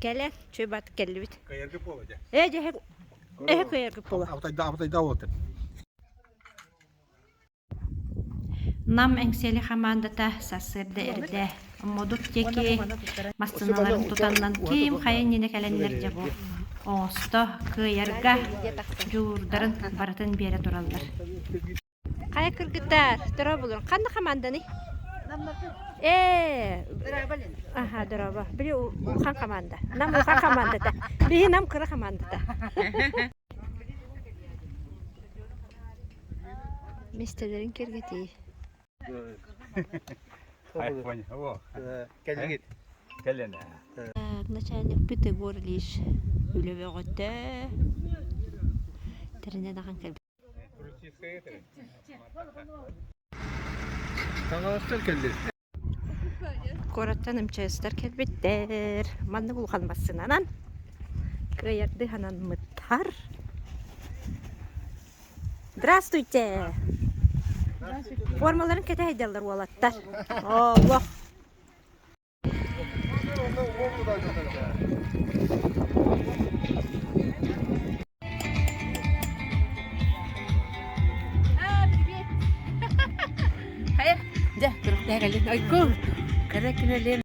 Кэлэн, чүй бат кэллибит. Кыайаргы буола дьэ. Ээ дьэ эһэ кыайаргы буола. Абытайда абытайда буолтар. Нам Эҥсиэли хамаандата сарсыарда эрдэ Модут диэки массыыналарын тутаннан ким хайа иннинэ кэлэннэр дьэ бу оҥосто кыайарга дьулуурдарын барытын биэрэ тураллар. Хайа кыргыттар, дорооболорун. Ханна хамаанданый? Ээ, аха, дорообо. Били улахан хамаанда. Нам улахан хамаандата. Биһи нам кыра хамаандата. Миэстэлэрин киэргэтии. Кэллигит. Кэлэн. Начальникпыт Егор Ильич үлэ бөҕөтө. Тэринэн ахан кэлбит. Хаҥаластар кэллилэр. Куораттан МЧС-тар кэлбиттэр. Маннык улахан массыынанан кыайардыы санаммыттар. Здравствуйте! Формаларын кэтэ сылдьаллар уолаттар. Олох! Хайа, дьэ, туруктаах кэлин. Ойку, кыра күнэлин.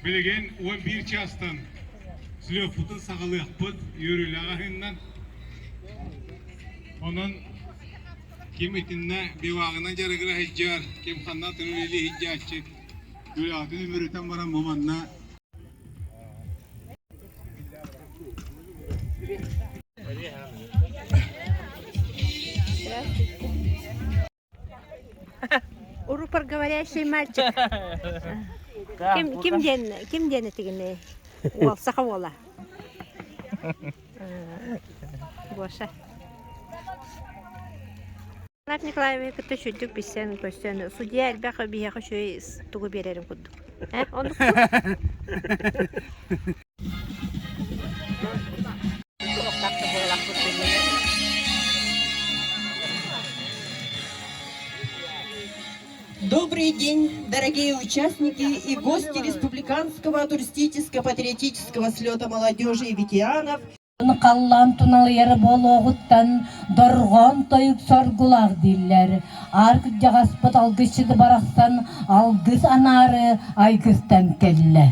Билигин 11 чаастан слеппутун саҕалыахпыт үөрүүлээх аһыыннан. Онон ким итиннэ бивагынан дьарыгыра сылдьар, ким ханна атын үлэлии сылдьааччы, үлэҕитин үмүрүтэн баран бу манна Рупор говорящий мальчик. Ким, ким диэн, ким диэн этигини? Уол, саха уола. Гоша. Игнат Николаевич кытта үчүгдүк билсэн көстөн, судья элбэх биһиэхэ үчүгэй тугу биэрэрин курдук. Э, оннук Добрый день, дорогие участники и гости Республиканского туристическо-патриотического слета молодежи и ветеранов Халлаан туналыйара буолуоҕуттан дорҕоон тойук соргулаах дииллэр. Аар кырдьаҕаспыт алгысчыт барахсан алгыс анаары айгыстан кэллэ.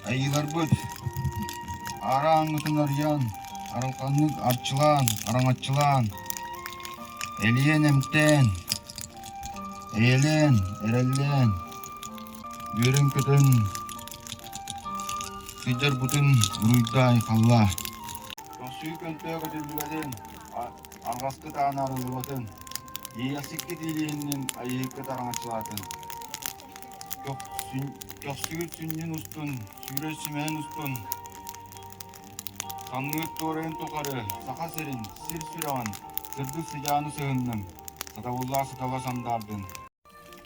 Айыыларбыт аара ааҥҥытын арыйан, арылханнык арчылаан, араҥаччылаан, элийэн эмтээн, эйэлээн, эрэллээн, үөрэн-көтөн сылдьарбытын уруйдаа-айхаллаа. Көрсүү көнтөө көтүллүбэтин, арҕаскыт аана арыллыбатын, иэйэхсиккит иилиһиннин айыһыккыт араҥаччылаатын. Көхсүгүт сүнньүн устун, сүүрэр сүмэһин устун, Санныыр туорайын тухары Саха сирин, сир сүрэҕин, сырдык сыдьааны сыһынным, сатабыллаах сытала сандаардын.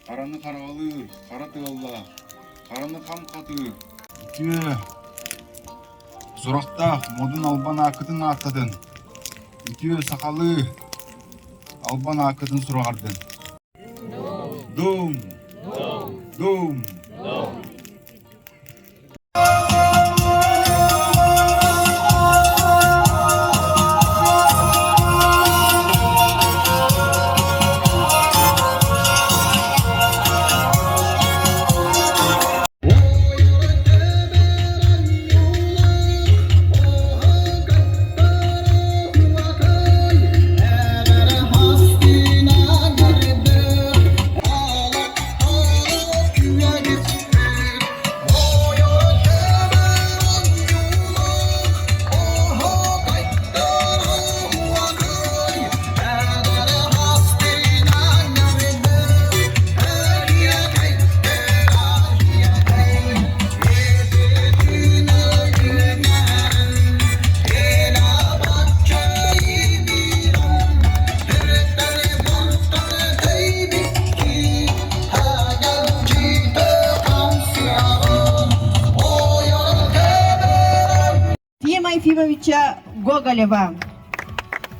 Хараны хараҕалыыр, хара тыаллаах, хараны хам хатыыр, үтүө сурахтаах модун албан ааккытын ааттатын, үтүө сахалыы албан ааккытын сураҕырдын. Дум! Дум! Ефимовича Гоголева,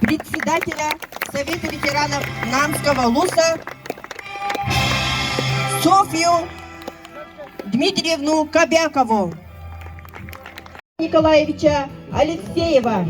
председателя Совета ветеранов Намского ЛУСа Софью Дмитриевну Кобякову, Николаевича Алексеева.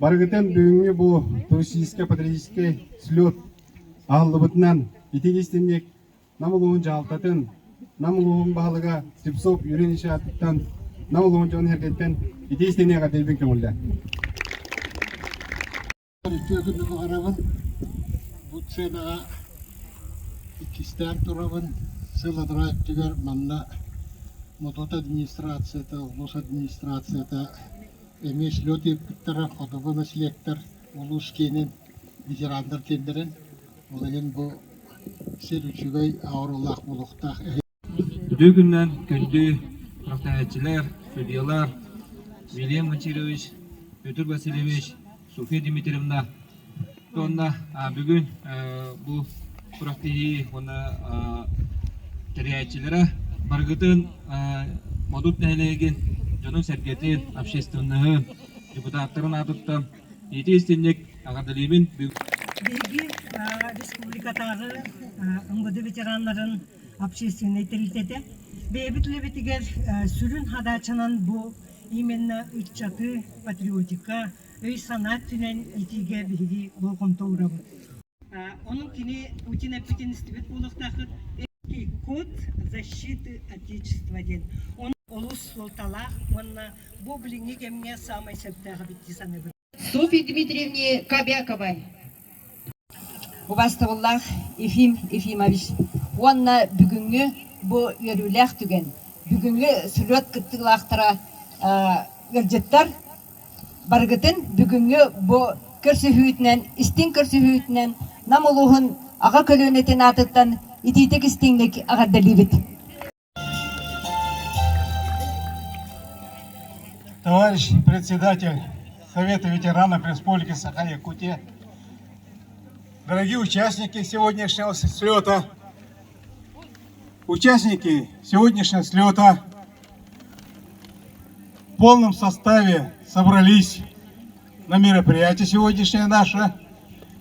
Барыгытын бүгүҥҥү бу туристическай-патриотическай слет аһыллыбытынан итин истинник Нам улууһун дьаһалтатын, Нам улууһун баһылыга Слепцов Юрий Ильич аатыттан, Нам улууһун дьонун сэргэтиттэн итии истиҥник эҕэрдэлиибин көҥүллээ. Үтүө күнү баҕарабын. Бу сценаҕа иккистээн турабын. Сыл анараа өттүгэр манна Модут администрацията, улуус администрацията эмиэ слет ыыппыттара, хотугу наследтар улуус киинин ветераннар кииннэрин. Ол иһин бу сир үчүгэй ауралаах буолуохтаах. Үтүө күнүнэн күндү күрэхтэһээччилэр, судьуйалар Вильям Васильевич, Петр Васильевич, Софья Дмитриевна уонна бүгүн бу күрэхтэһии уонна тэрийээччилэрэ барыгытын Модут нэһилиэгин дьонун-сэргэтин, общественноһы, депутаттарын аатыттан итии-истиҥник эҕэрдэлиибин. Биһиги республикатааҕы МВД ветераннарын общественнай тэрилтэтэ. Бэйэбит үлэбитигэр сүрүн хадаачанан бу именно ыччаты, патриотика, өй-санаа өттүнэн иитиигэ биһиги болҕомто уурабыт. Онон кини Путин эппитин истибит буолуохтааххыт. Код защиты Отечества диэн. Он олус суолталаах уонна бу билиҥҥи кэмҥэ саамай сөптөөх эбит дии саныыбын. Софье Дмитриевне Кобяковой. Убастабыллаах Ефим Ефимович уонна бүгүҥҥү бу үөрүүлээх түгэн, бүгүҥҥү сүлүөт кыттыылаахтара ыалдьыттар барыгытын бүгүҥҥү бу көрсүһүүтүнэн, истиҥ көрсүһүүтүнэн Нам улууһун аҕа көлүөнэтин аатыттан итиитик истиҥник эҕэрдэлиибит. Товарищ председатель Совета ветеранов Республики Саха-Якутия, дорогие участники сегодняшнего слета, участники сегодняшнего слета в полном составе собрались на мероприятие сегодняшнее наше.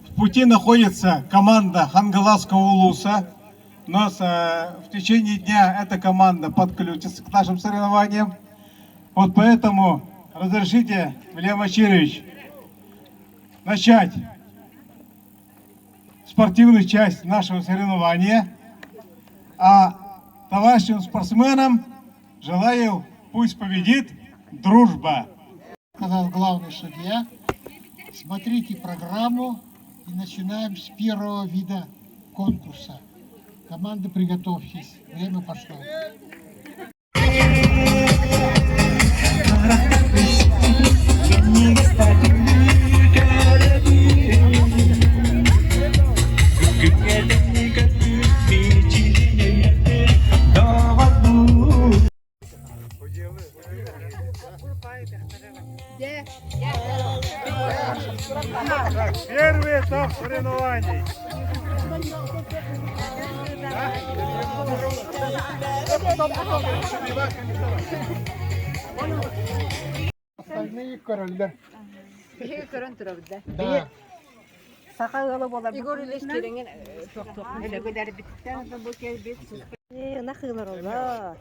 В пути находится команда Хангаласского улуса – нас в течение дня эта команда подключится к нашим соревнованиям. Вот поэтому разрешите, Вильям Васильевич, начать спортивную часть нашего соревнования. А товарищам спортсменам желаю, пусть победит дружба. Сказал главный судья. Смотрите программу и начинаем с первого вида конкурса. Команды, приготовьтесь. Время пошло. Первый этап соревнований. Остальные көрөллөр. Биһиги көрөн турабыт да. Да. Саха ыала буолар. Егор Ильич киирэҥин туох-туох Өбүгэлэрбиттэн бу кэлбит Ынах ыылар олор.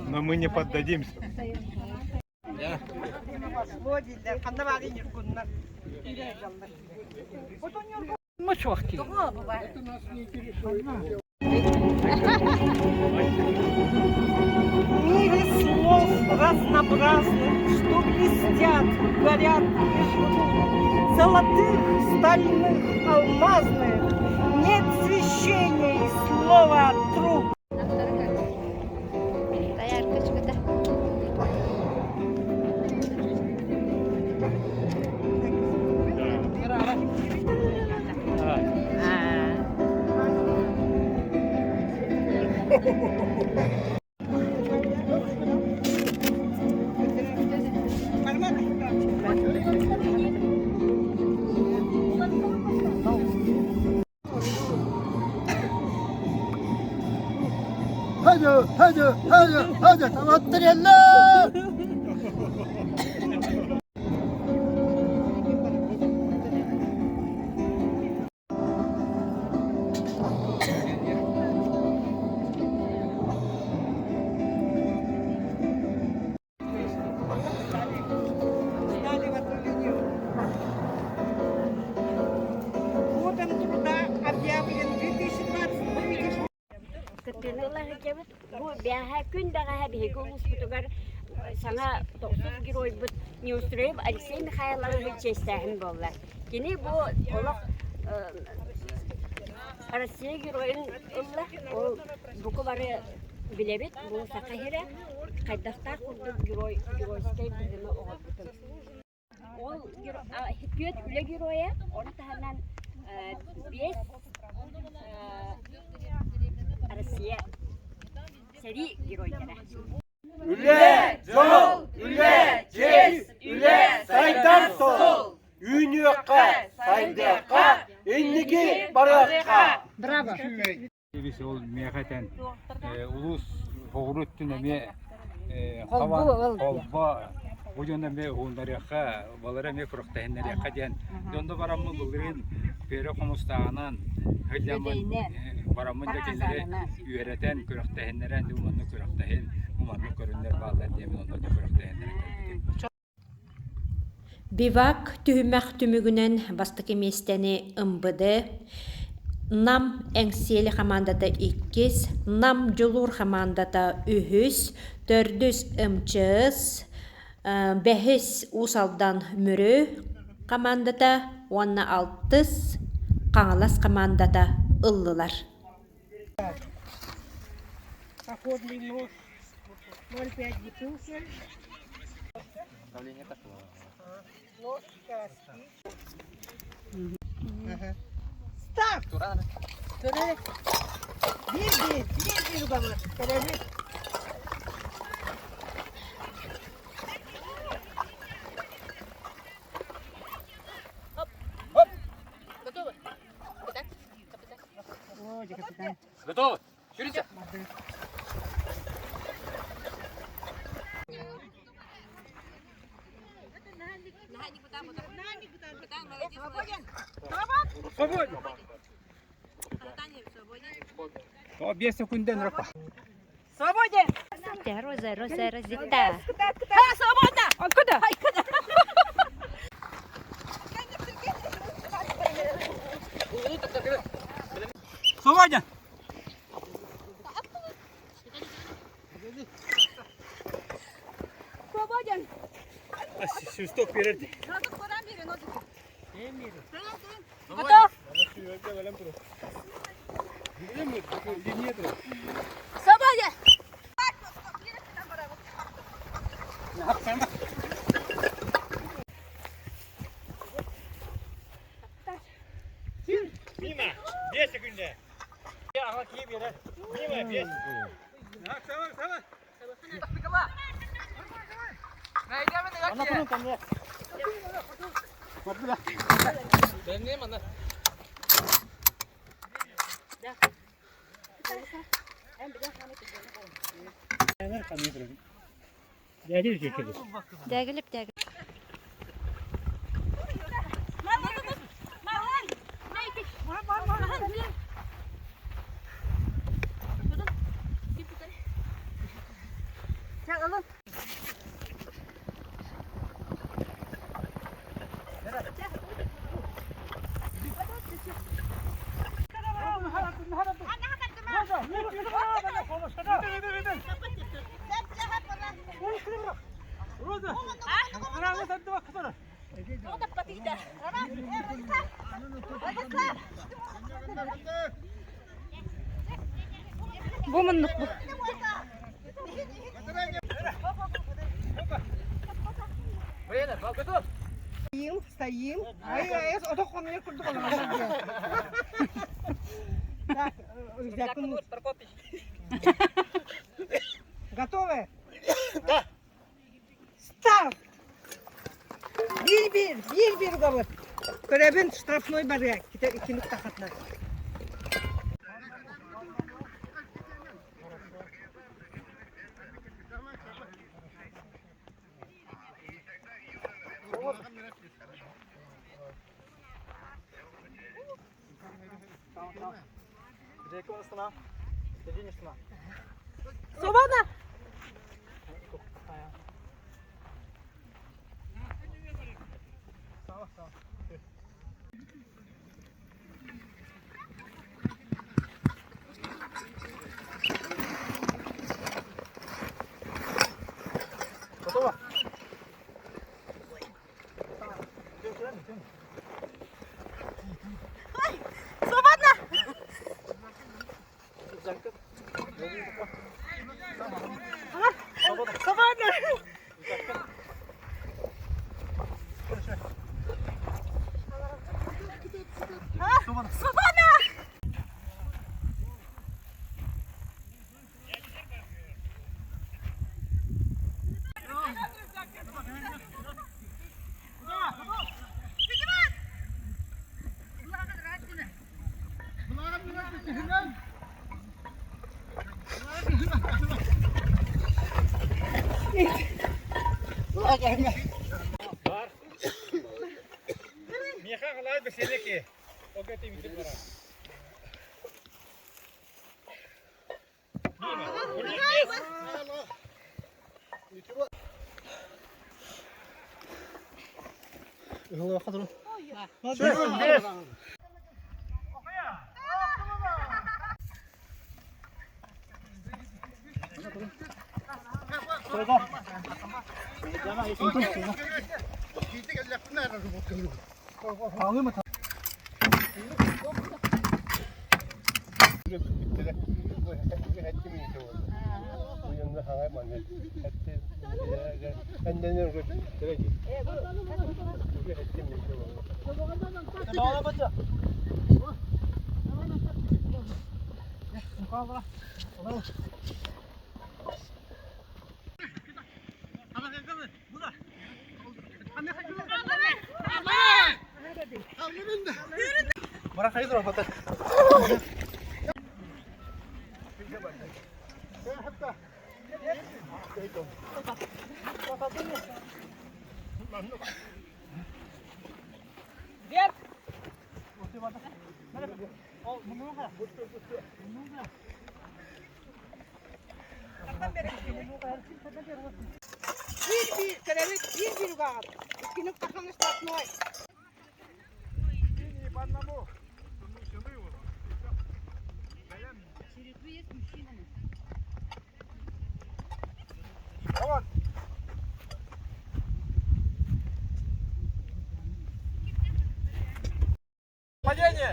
Но мы не поддадимся. Ханна баары ньургуннар. В мире слов разнообразных, что блестят, горят и жгут, золотых, стальных, алмазных, нет священней слова труд. Hadi, hadi, hadi, hadi, tamam, Годом труда объявлен 2022 Кыттыыны ыла сылдьабыт. Бу бэҕэһээ күн бэҕэһээ биһиги улууспутугар саҥа тохсус геройбут Неустроев Алексей Михайловиһы чиэстээһин буолла. Кини бу олох Россия геройун ылла. Ол бука бары билэбит, бу саха сирэ хайдахтаах курдук герой, геройскай быһыыны оҥорбутун. Ол түөрт үлэ геройа, ону таһынан биэс Россия сэрии геройдара. Үлэ, дьол, үлэ, чиэс, үлэ, сайдар суол! Үүнүөххэ, сайдыахха, инники барыахха! Браво! Ол миэхэ этэн улуус соҕуруу өттүн эмиэ хабан холбо бу дьону эмиэ уһуннарыахха, балары эмиэ күрэхтэһиннэриэххэ диэн. Дьонно бараммын былырыын Пера Хомустааҕынан сылдьаммын бараммын да кинилэри үөрэтэн, күрэхтэһиннэрэн, маннык күрэхтэһин, маннык көрүннэр бааллар диэмин онно да күрэхтэһиннэрэн кэлбитим. Бивак түһүмэх түмүгүнэн бастакы миэстэни МВД, Нам Эҥсиэли хамаандата иккис, Нам Дьулуур хамаандата үһүс, төрдүс МЧС, бэһис Уус Алдан Мүрү хамаандата уонна алтыс Хаҥалас хамаандата ыллылар. Походный нож 0,5 бутылки. Давление такое. Ложка, Старт! Bir bir, bir bir bana. Kalemi. Готовы? Сюрите! Свободен! О, 5 секунден рапа. Свободен! Роза, Роза, Розита. Свободна! Откуда? Свободен! Свободен! Свисток вперед. Готов? Свободен! Мимо! 5 секунды. Мимо, 5. Дәгилип дәгилип. Бу муннук бу. Стоим, стоим. Ай, ай, ото хомуйар курдук олороллор диэн. Так, рюкзакын Готовы? Да. Старт! Биир-биир, биир-биир угабыт. Көрөбүн, штрафной барыа. Иккини тахатна. Свободно! Готово? Свободно! Свободно! Свободно! Биир-биир, көрөбүт, биир-биир угаҕыт. Иккини тахан штрафной. Падение!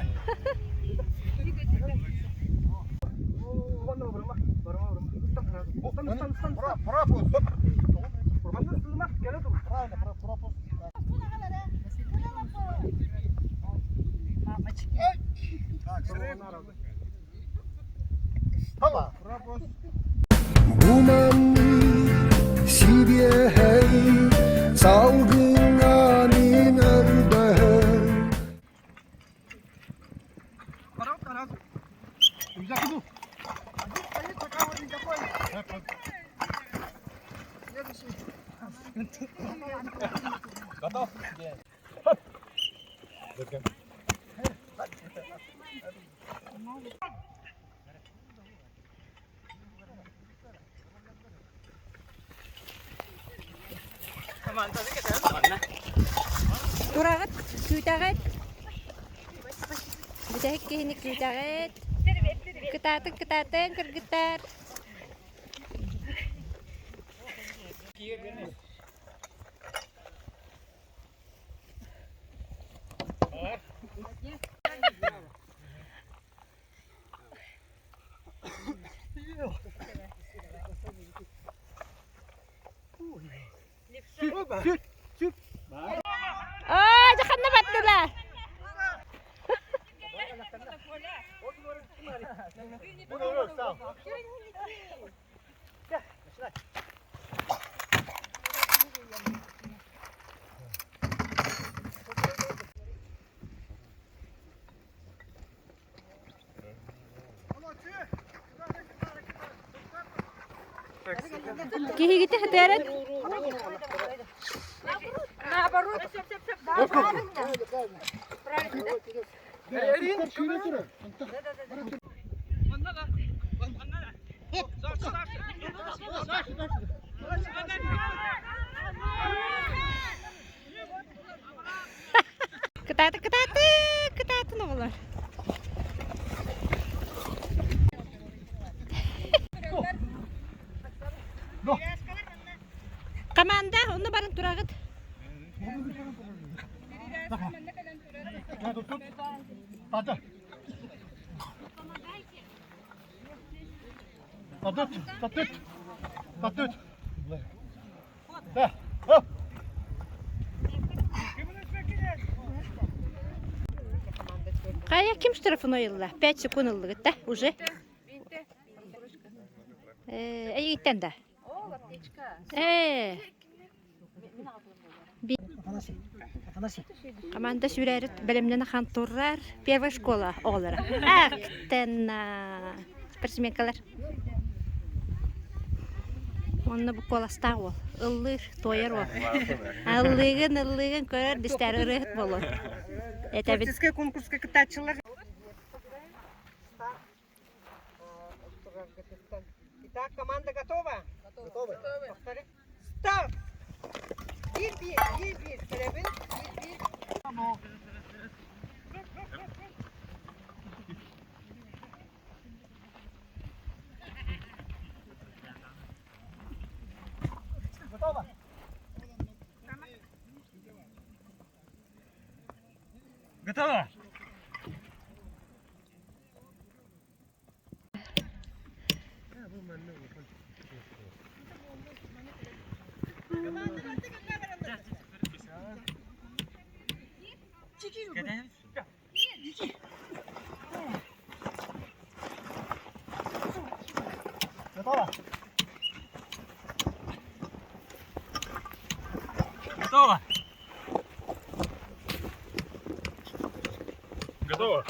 Сибиэһэй салгыҥҥа мин өрдөһөр Готов? Тураҕыт, күүтэҕит. Бүтэһик киһини күүтэҕит. Кытаатын, кытаатын, кыргыттар. Аа, дьэ ханна бардылар? Киһигити хытыаран Кытааты, кытааты, кытаатын оҕолор. Команда, онно баран тураҕыт. Татыт, татыт, татыт. Да, хоп. Хайа ким штрафной ылла? 5 секунд ыллыгыт да уже. Э, эйиттен да. Э. Команда сүүрээрит бэлэмнэн ахан турар первая школа оҕолоро. Актена спортсменкалар. Онно бу куоластаах уол. Ыллыыр, туойар уол. Ыллыыгын, ыллыыгын көрөр, бистээр ырыаһыт буолуо. Этэбит. Творческай конкурска кыттааччылар. Итак, команда готова? Готовы. Повтори. Старт! Bir-bir, bir-bir. Көрөбүн. Bir-bir. Готово? Готово? Готово? Готово? Готово?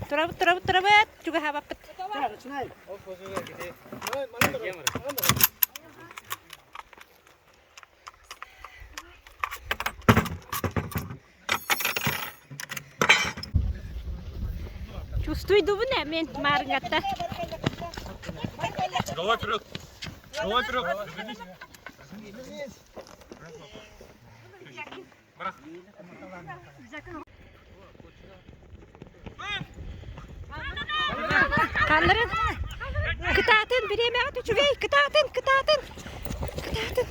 Турабыт, турабыт, турабыт. Чугаһаабаппыт. Чувствуйдубун ээ мен маарыҥҥатта. Голова вперед! Голова вперед! Ханнарын кытаатын бириэмэҕит үчүгэй кытаатын кытаатын кытаатын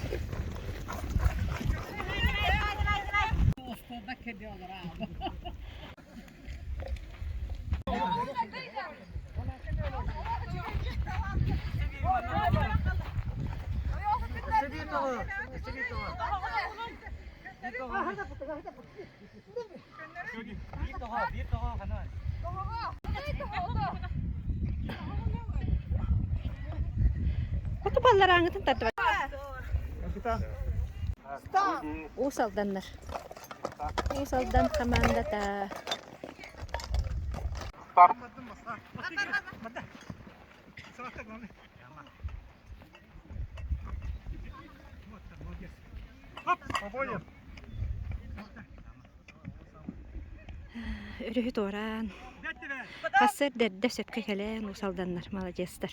Хоту балларааҥытын тардыбат. Уус Алданнар. Уус Алдан хамаандата. Өрүһү туораан, сарсыарда эрдэ сөпкө кэлэн Уус Алданнар маладьыастар.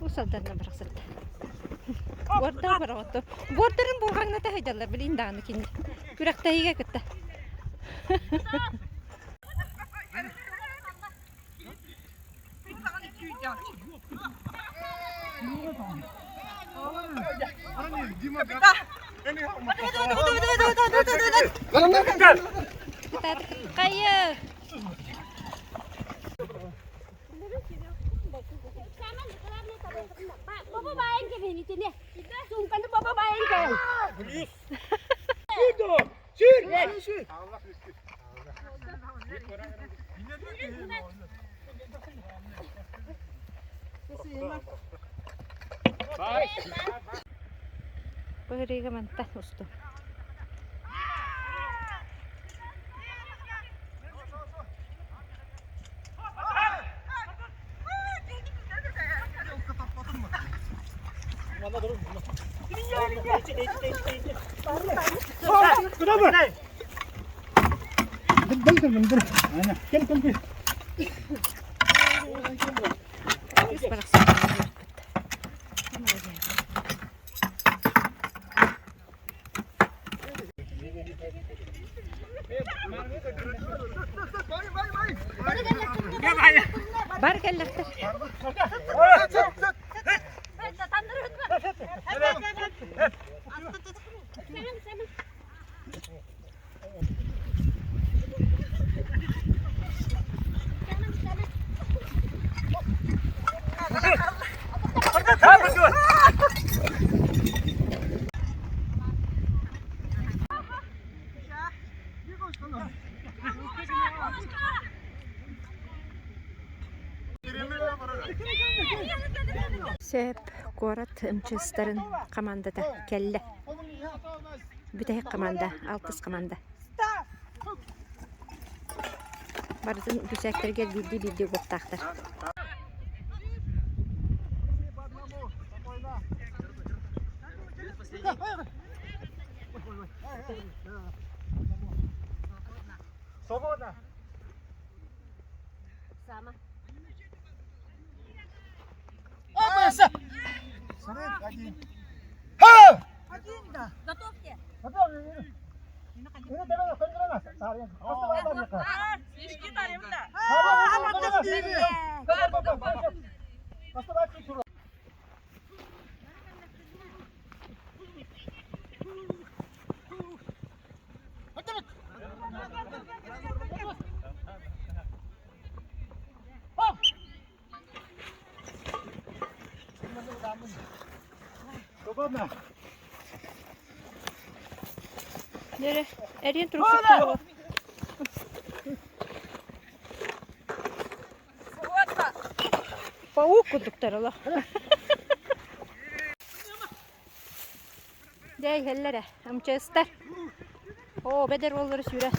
Уус Алданна барахсатта. Буордар бараҕаттар. Буордарын бурҕаҥната сылдьаллар билин даҕаны кини. Күрэхтэһиигэ кытта. Хайа! Быһырыыга мантан усту. Кыыс барахсан Бар кэллэхтэр. Сөп куорат МЧС-тарын хамаандата кэллэ. Бүтэһик хамаанда, алтыс хамаанда. Барытын үксээктэригэр биирдии-биирдии угуохтаахтар. Свободно! Дөрө, эриэн туруксуттар Паук курдуктар олох. Дьэ иһэллэр ээ, МЧС-тар. Оо, бэдэр уоллары сүүрэ.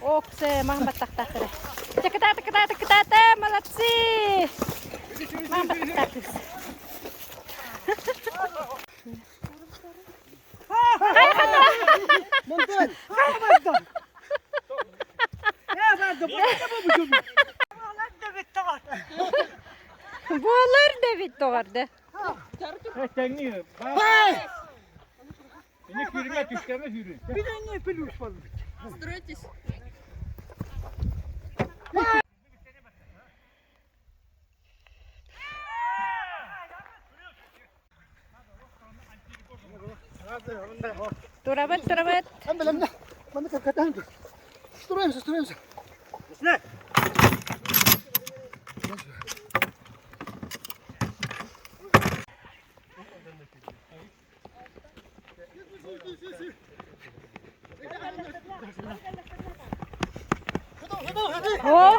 Оксе, маһын баттахтаахтара. Дьэ кытаата, кытаата, кытаата, молодцы! Маһын баттахтаах кыыс. Буолар да эбит доҕордо. Турабыт, турабыт. Строимся, строимся. О!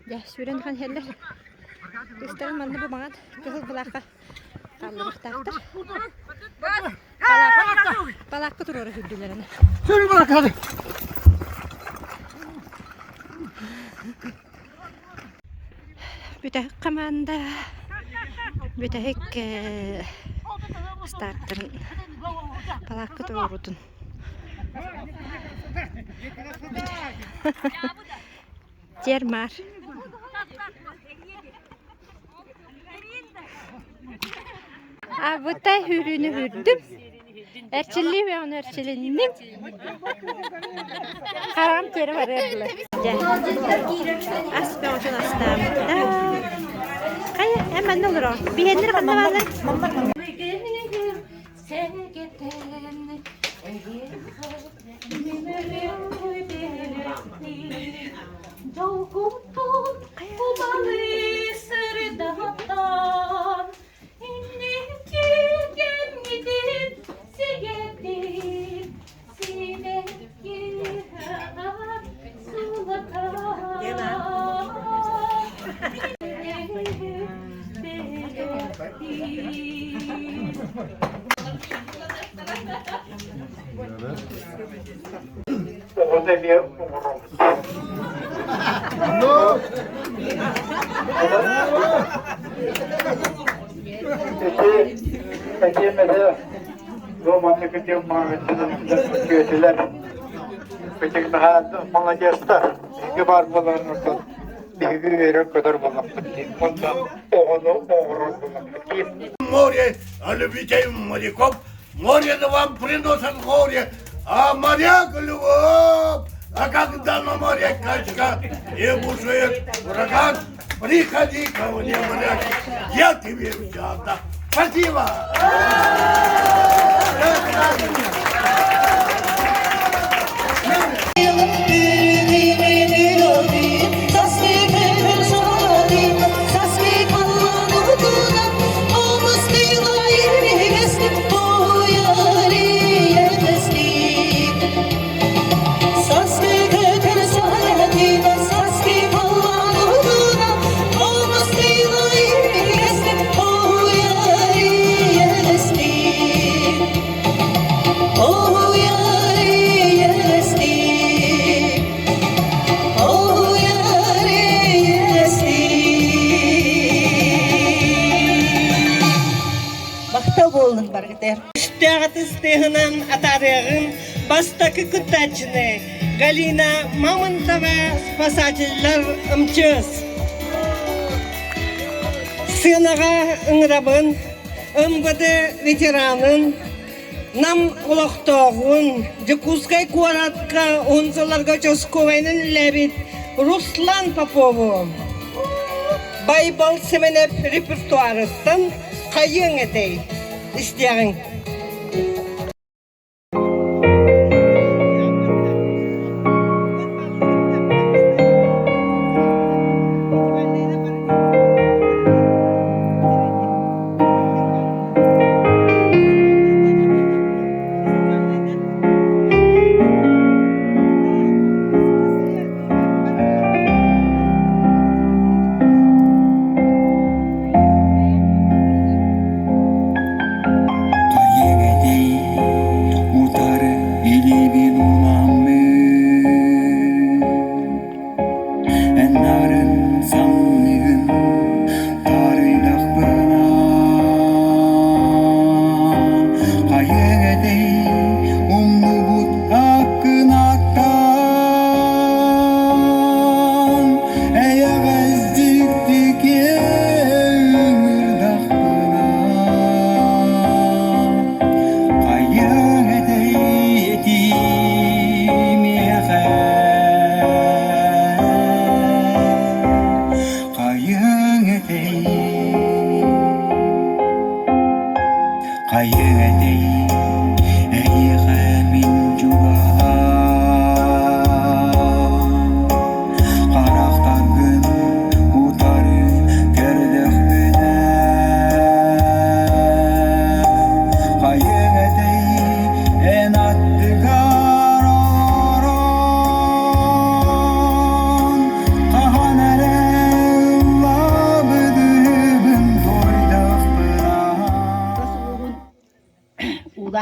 Дьэ, сүүрэн ахан иһэллэр. Кыыстарын манна бу маҥан кыһыл былаахха хаалларыахтаахтар. Балаакка туруора сүүрдүлэр аны. Бүтэһик хамаанда бүтэһик стартарын балаакка туруорутун Термар. Абытай хүрүүнү хүрдүм. Эрчиллии бөҕөнү эрчилинним. Хараҕым тиэрэ барыар дылы. Дьэ, ас бөҕөтүн астаабыттар. Хайа, эн манна олороҕун. Биһиэннэр ханна бааллар? Долгутун кумалы сырдатан, инники кэмҥитин сигэтин, сибэкки сулатан. Оҕону эмиэ оҥоробут. Ити этиэм этэ, бу маннык диэн күөтүлэр Итик наһаа маладьыастар. Биһиги баар буоларбытын биһиги үөрэр-көтөр буоллахпыт дии. Уонна оҕону оҥорор буоллахпыт дии. Море, а любитель моряков, море да вам приносит горе, а моряк любовь. А когда на море качка и бушует ураган, приходи ко мне, моряк, я тебе все отдам. Спасибо! Махтал буоллун баргытер. Үстээҕит ыстыыһынан атаарыаҕын бастакы кыттааччыны Галина Мамонтова спасателлэр МЧС. Сыанаҕа ыҥырабын МВД ветеранын, Нам олохтооҕун, Дьокуускай куоратка уһун сылларга участковайынан үлэлээбит Руслан Попову. Байбал Сэмэнэп репертуарыттан хайыаҥ этэй? Истиэҕиҥ.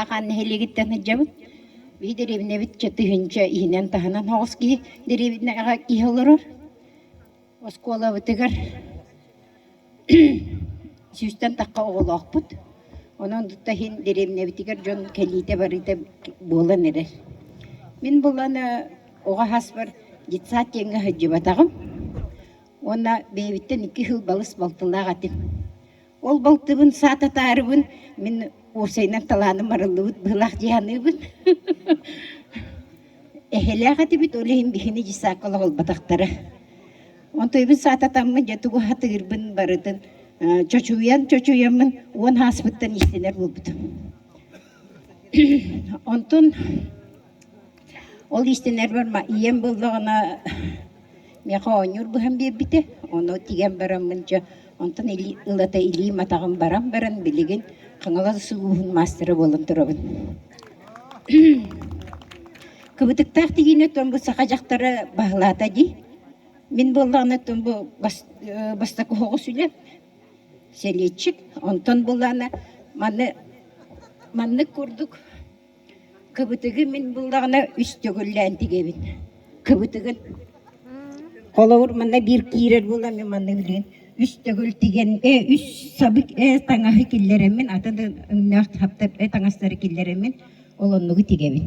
Бадаҕаан нэһилиэгиттэн сылдьабын. Биһи дэриэбинэбит чэ тыһыынча иһинэн таһынан соҕус киһи дэриэбинэҕэ киһи олорор. Оскуолабытыгар сүүстэн тахха оҕолоохпут. Онон тута иһин дэриэбинэбитигэр дьон кэлиитэ-барыыта буолан эрэр. Мин булан оҕо аһаспар детсад диэҥҥэ сылдьыбатаҕым. Уонна бэйэбиттэн икки сыл балыс балтылаах этим. Ол балтыбын саататаарыбын мин уопсайынан талааным арыллыбыт быһыылаах дии саныыбын. Эһэлээх этибит, ол иһин биһини дьыссаакка олоҕолботохторо. Онтуйбун саататаммын дьэ тугу хатыырбын барытын чочуйан чочуйаммын уон ааспыттан иистэнэр буолбутум. Онтон Ол иистэнэрбэр ийэм буоллаҕына миэхэ оонньуур быһан биэрбитэ, ону тигэн бараммын дьэ онтон ылата илиим атаҕым баран баран билигин Хаҥалас улууһун маастара буолан турабын. Кыбытыктаах тигиини оттон бу саха дьахтара баһылаата дии. Мин буоллаҕына оттон бу бастакы оһоҕос үлэм сэлиэччик. Онтон буоллаҕына маны маннык курдук Кыбытыгы мин буллаҕына үс төгүллээн тигэбин. Кыбытыгын. Холобур, манна биир киирэр буолан мин манна билигин үс төгүл тигэн, э, үс сабык э таҥаһы киллэрэммин, атын өҥнөөх хаптар э таҥастары киллэрэммин, ол оннугу тигэбин.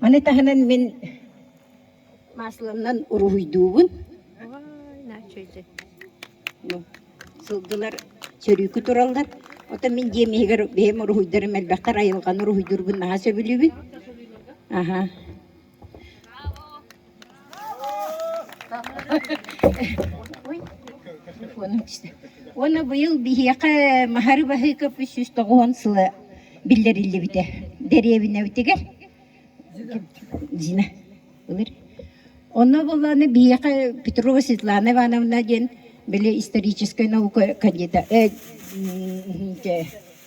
Маны таһынан мин Масланан уруһуйдуубун. Сылгылар сөрүүкү тураллар. Оттон мин дьиэм иһигэр бэйэм уруһуйдарым элбэхтэр, айылҕаны уруһуйдуурбун наһаа сөбүлүүбүн. Аһа. Телефоным түстэ. Уонна быйыл биһиэхэ Маһары Баһыыкап 390 сыла биллэриллибитэ дэриэбинэбитигэр. Зина ылыр. Онно буоллаҕына биһиэхэ Петрова Светлана Ивановна диэн били историческай наука кандидата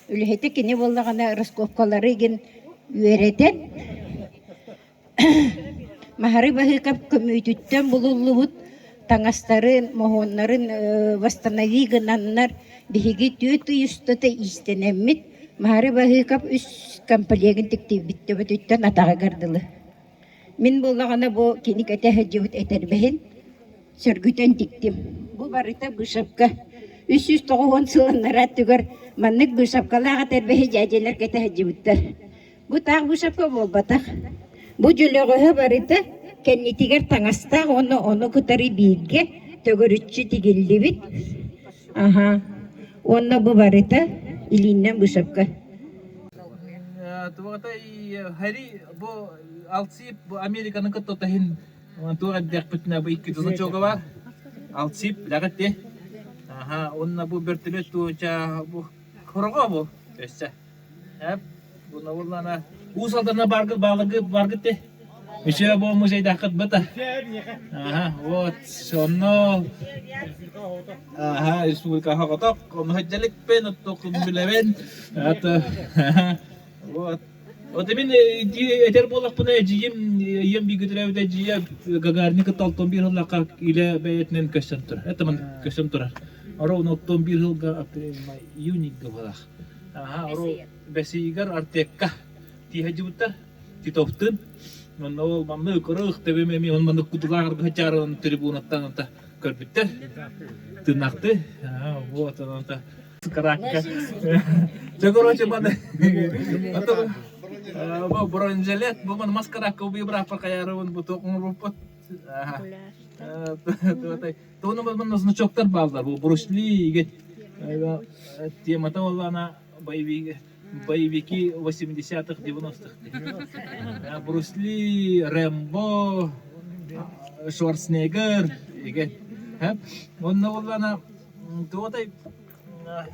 үлэһитэ кини буоллаҕына раскопкалары игин үөрэтэн Маһары Баһыыкап көмүүтүттэн булуллубут таҥастарын, моһуоннарын восстанови гынаннар биһиги түөрт ый устата иистэнэммит Маһары Баһыыкап үс комплегын тиктибит төбөтүттэн атаҕыгар дылы. Мин буоллаҕына бу кини кэтэ сылдьыбыт этэрбэһин сөргүтэн тиктим. Бу барыта быысапка. 390 сыл анараа өттүгэр маннык быысапкалаах этэрбэһи дьээдьэлэр кэтэ сылдьыбыттар. Бу таах быысапка буолбатах. Бу дьөлөҕөһө барыта кэннитигэр таҥастаах уонна ону кытары бииргэ төгүрүччү тигиллибит. Аһа. Уонна бу барыта илииннэн быысапка. Туоҕатай Хари бу Алсип бу Американы кытта таһын туох эрдэхпитинэ бу икки значога бар. Алсип билэҕит дии. Аха, уонна бу бөртөлүөт туоча бу хороҕо бу өссө. Эп, буна буоллаана Уус Алдана баргыт баалыгы баргыт дии. Үчүгэй бу музейдааххыт быта. Аха, вот, онно Аха, республика хоҕотох, онно сылдьалыкпын, оттокун билэбин. Это, вот. Вот мин этэр буоллахпына эдьиийим, ийэм бииргэ төрөөбүт эдьиийэ Гагарины кытта алтан биир сыллаахха илэ бэйэтинэн көссөн турар. Это ман көссөн турар. Ровно оттон биир сылга апрель, май, июнь ыйга Аха, бэсийигэр Артекка тииһэ дьыбыттар. Титовтын. Онно ол манна ыкырых тэбим эми он манна кутулаах аргыһачаарын трибунаттан ата көрбүттэр. Тыынахты. Вот онта каракка. Чэ, короче, маны ата бу бронежилет бу маны маскаракка убий бырааппар хаярыбын бу туох оҥорбуппут. Туону манна значоктар бааллар. Бу Брюс Ли темата буоллаана боевик боевики 80-х 90-х Брюс Ли, Рэмбо, Шварценеггер иге. Онно буоллаана туотай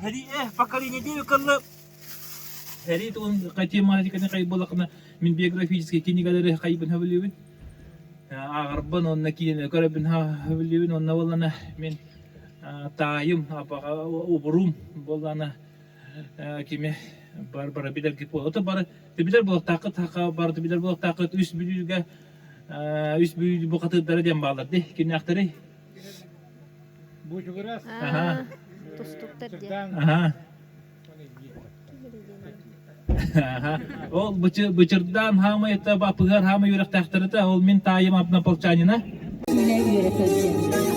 Хэри э поколение диэби кылла Хэри туун тематиканы хай буоллахына мин биографическай кинигэлэри хайбын хөбүлүүбүн ааҕарбын уонна киинэ көрөбүн хөбүлүүбүн уонна буоллана мин таайым апаҕа убурум буоллана кими бар бара билэргит буолла бары билэр буолуохтааххыт хаха барыта билэр буолуохтааххыт үс бүлүүгэ үс бүлүү бухатыырдара диэн бааллар дии кимнээхтэрий Бучугурас Аха. Тустуктар диэн. Аха. Ол бычырдаан хаамай это бапыгар хаамай үөрэхтээхтэрэ ол мин таайым однополчанина. Үлэ үөрэтэллэр.